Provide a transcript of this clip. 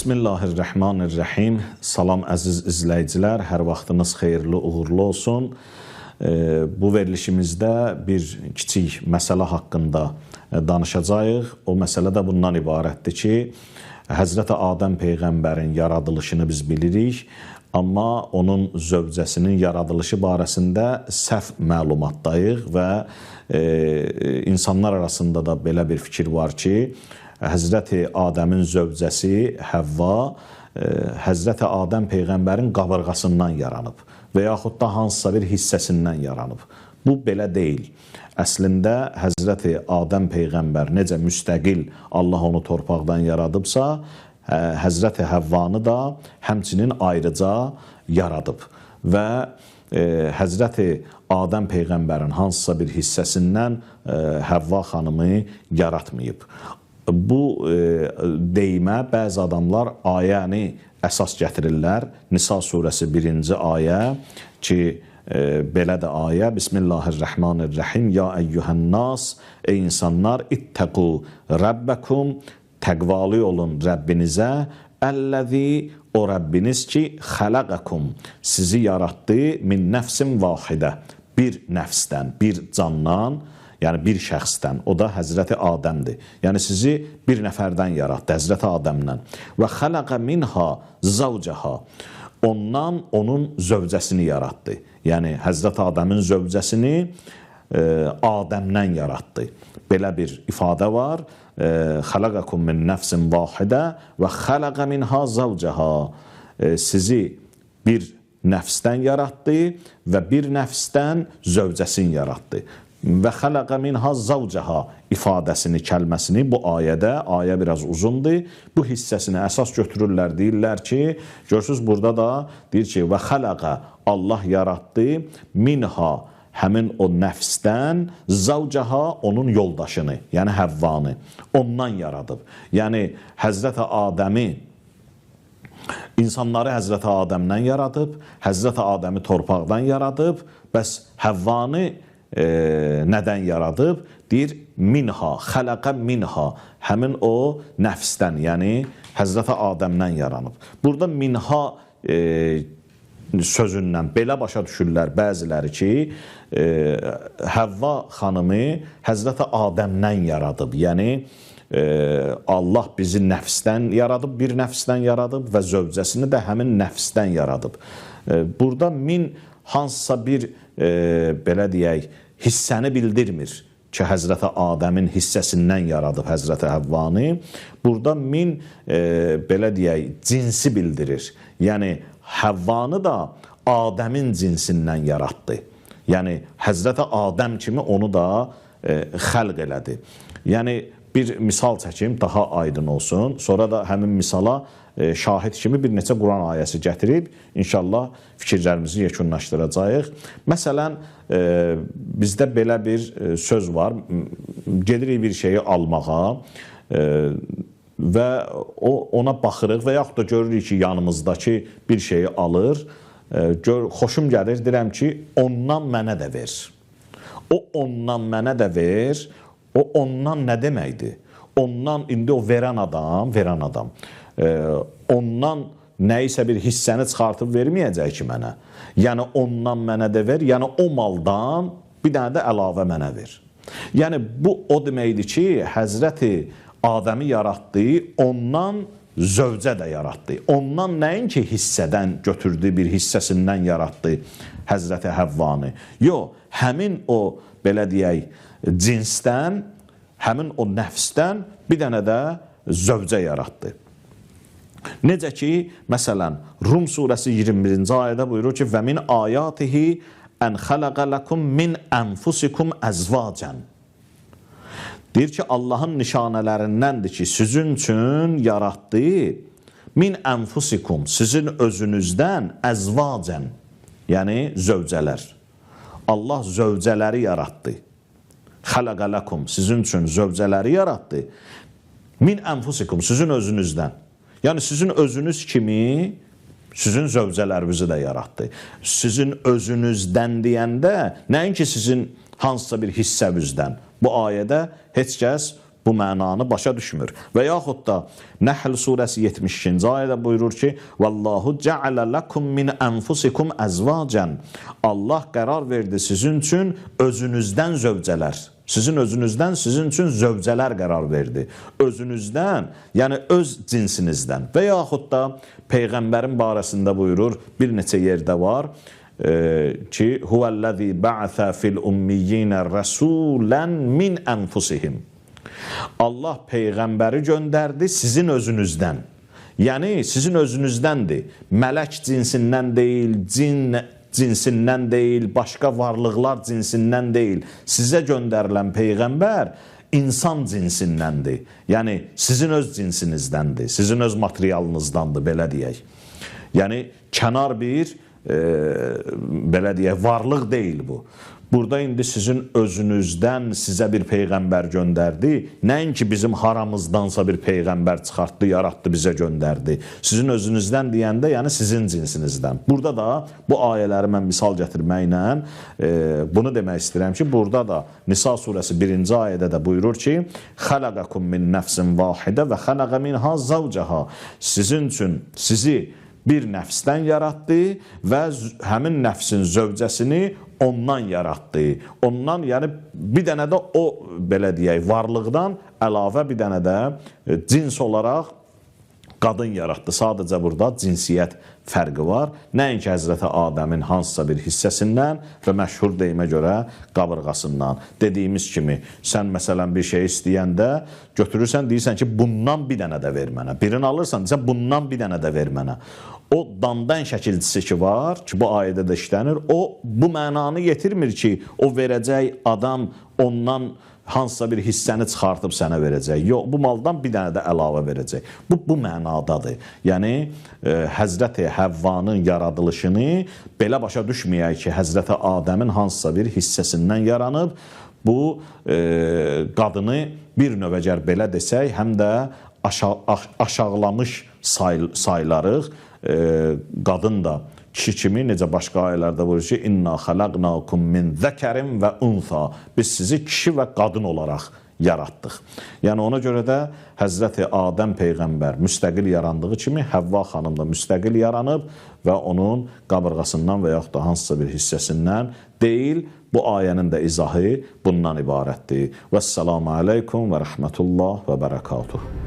Bismillahirrahmanirrahim. Salam əziz izləyicilər, hər vaxtınız xeyirli, uğurlu olsun. Bu verilişimizdə bir kiçik məsələ haqqında danışacağıq. O məsələ də bundan ibarətdir ki, Həzrəti Adəm peyğəmbərin yaradılışını biz bilirik, amma onun zövcəsinin yaradılışı barəsində səhv məlumatdayıq və insanlar arasında da belə bir fikir var ki, Həzrəti Adəmin zövcəsi Həvva Həzrəti Adəm peyğəmbərin qabırğasından yaranıb və yaxud da hansısa bir hissəsindən yaranıb. Bu belə deyil. Əslində Həzrəti Adəm peyğəmbər necə müstəqil Allah onu torpaqdan yaradıbsa, Həzrəti Həvvanı da həmçinin ayrıca yaradıb və Həzrəti Adəm peyğəmbərin hansısa bir hissəsindən Həvva xanımı yaratmayıb. Bu deyimə bəzi adamlar ayəni əsas gətirirlər. Nisa surəsi 1-ci ayə ki, belə də ayə Bismillahirrahmanirrahim. Ya eyyuhənnas, ey insanlar, ittəqu rəbbəkum, təqvalı olun Rəbbinizə, əlləzi, o Rəbbiniz ki, xələqəkum, sizi yaratdı min nəfsin vahidə, bir nəfsdən, bir candan, yəni bir şəxsdən, o da Həzrəti Adəmdir. Yəni sizi bir nəfərdən yaratdı, Həzrəti Adəmdən. Və xələqə minha zavcaha, ondan onun zövcəsini yaratdı. Yəni Həzrəti Adəmin zövcəsini Adəmdən yaratdı. Belə bir ifadə var. Xələqəkum min nəfsin vahidə və xələqə minha zavcaha. Sizi bir nəfsdən yaratdı və bir nəfsdən zövcəsini yaratdı. Və xələqə minha zavcaha ifadəsini, kəlməsini bu ayədə, ayə biraz uzundur, bu hissəsini əsas götürürlər, deyirlər ki, görürsünüz burada da deyir ki, və xələqə, Allah yaratdı, minha, həmin o nəfsdən, zavcaha, onun yoldaşını, yəni Həvvanı, ondan yaradıb. Yəni Həzrəti Adəmi, insanları Həzrəti Adəmdən yaradıb, Həzrəti Adəmi torpaqdan yaradıb, bəs Həvvanı nədən yaradıb? Deyir, minha, xələqə minha, həmin o nəfsdən, yəni Həzrəti Adəmdən yaranıb. Burada minha sözündən belə başa düşürlər bəziləri ki, Həvva xanımı Həzrəti Adəmdən yaradıb, yəni Allah bizi nəfsdən yaradıb, bir nəfsdən yaradıb və zövcəsini də həmin nəfsdən yaradıb. Burada min hansısa bir, belə deyək, hissəni bildirmir ki, Həzrəti Adəmin hissəsindən yaradıb Həzrəti Həvvanı. Burada min, belə deyək, cinsi bildirir. Yəni, Həvvanı da Adəmin cinsindən yaratdı. Yəni, Həzrəti Adəm kimi onu da xəlq elədi. Yəni, bir misal çəkim, daha aydın olsun. Sonra da həmin misala şahid kimi bir neçə Quran ayəsi gətirib, inşallah fikirlərimizi yekunlaşdıracağıq. Məsələn, bizdə belə bir söz var, gedirik bir şeyi almağa və ona baxırıq və yaxud da görürük ki, yanımızdakı bir şeyi alır, xoşum gəlir, deyirəm ki, ondan mənə də ver. O ondan mənə də ver, o ondan nə deməkdir? Ondan indi o verən adam, ondan nəyisə bir hissəni çıxartıb verməyəcək ki mənə. Yəni ondan mənə də ver, yəni o maldan bir dənə də əlavə mənə ver. Yəni bu o deməkdir ki, Həzrəti Adəmi yaratdı, ondan zövcə də yaratdı. Ondan nəinki hissədən götürdüyü bir hissəsindən yaratdı Həzrəti Həvvanı. Yox, həmin o, belə deyək, cinsdən, həmin o nəfsdən bir dənə də zövcə yaratdı. Necə ki, məsələn, Rum surəsi 21-ci ayədə buyurur ki, və min ayatihi ən xələqə ləkum min ənfusikum əzvacən. Deyir ki, Allahın nişanələrindəndir ki, sizin üçün yaratdı min ənfusikum, sizin özünüzdən əzvacən, yəni zövcələr. Allah zövcələri yaratdı. Xələqə ləkum, sizin üçün zövcələri yaratdı. Min ənfusikum, sizin özünüzdən. Yəni sizin özünüz kimi sizin zövcələrinizi də yaratdı. Sizin özünüzdən deyəndə, nəinki sizin hansısa bir hissəvizdən. Bu ayədə heç kəs Bu mənanı başa düşmür. Və yaxud da Nəhl surəsi 72-ci ayədə buyurur ki, Vallahu cəalə ləkum min ənfusikum əzvacən. Allah qərar verdi sizin üçün özünüzdən zövcələr. Sizin özünüzdən sizin üçün zövcələr qərar verdi. Özünüzdən, yəni öz cinsinizdən. Və yaxud da Peyğəmbərin barəsində buyurur, bir neçə yerdə var ki, Huvəl-ləzî bə'əsə fil-ummiyyinə rəsulən min ənfusihim. Allah Peyğəmbəri göndərdi sizin özünüzdən. Yəni, sizin özünüzdəndir. Mələk cinsindən deyil, cin cinsindən deyil, başqa varlıqlar cinsindən deyil. Sizə göndərilən Peyğəmbər insan cinsindəndir. Yəni, sizin öz cinsinizdəndir, sizin öz materialınızdandır, belə deyək. Yəni, kənar bir, belə deyək, varlıq deyil bu. Burada indi sizin özünüzdən sizə bir peyğəmbər göndərdi. Nəinki bizim haramızdansa bir peyğəmbər çıxartdı, yaratdı, bizə göndərdi. Sizin özünüzdən deyəndə, yəni sizin cinsinizdən. Burada da bu ayələri mən misal gətirməklə bunu demək istəyirəm ki, burada da Nisa surəsi 1-ci ayədə də buyurur ki, Xələqəkum min nəfsin vahidə və xələqə minha zavcaha. Sizin üçün, sizi bir nəfsdən yaratdı və həmin nəfsin zövcəsini ondan yaratdı. Ondan, yəni bir dənə də o, belə deyək, varlıqdan əlavə bir dənə də cins olaraq qadın yaratdı. Sadəcə burada cinsiyyət fərqi var. Nəinki Həzrəti Adəmin hansısa bir hissəsindən və məşhur deyimə görə qabırğasından. Dediyimiz kimi, sən məsələn bir şey istəyəndə götürürsən, deyirsən ki, bundan bir dənə də ver mənə. Birini alırsan, deyirsən, bundan bir dənə də ver mənə. O dandan şəkilçisi ki var, ki bu ayədə də işlənir, o bu mənanı yetirmir ki, o verəcək adam ondan hansısa bir hissəni çıxartıb sənə verəcək. Yox, bu maldan bir dənə də əlavə verəcək. Bu mənadadır. Yəni, Həzrəti Həvvanın yaradılışını belə başa düşməyək ki, Həzrəti Adəmin hansısa bir hissəsindən yaranıb, bu qadını bir növ əgər belə desək, həm də aşağılamış sayılarıq. Qadın da kişi kimi, necə başqa ayələrdə buyurur ki, İnna xələqnakum min zəkərin və unsa. Biz sizi kişi və qadın olaraq yaratdıq. Yəni ona görə də Həzrəti Adəm Peyğəmbər müstəqil yarandığı kimi Həvva xanım da müstəqil yaranıb və onun qabırğasından və yaxud da hansısa bir hissəsindən deyil. Bu ayənin də izahı bundan ibarətdir. Vəssalamu aleykum və rəhmətullah və bərəkatuhu.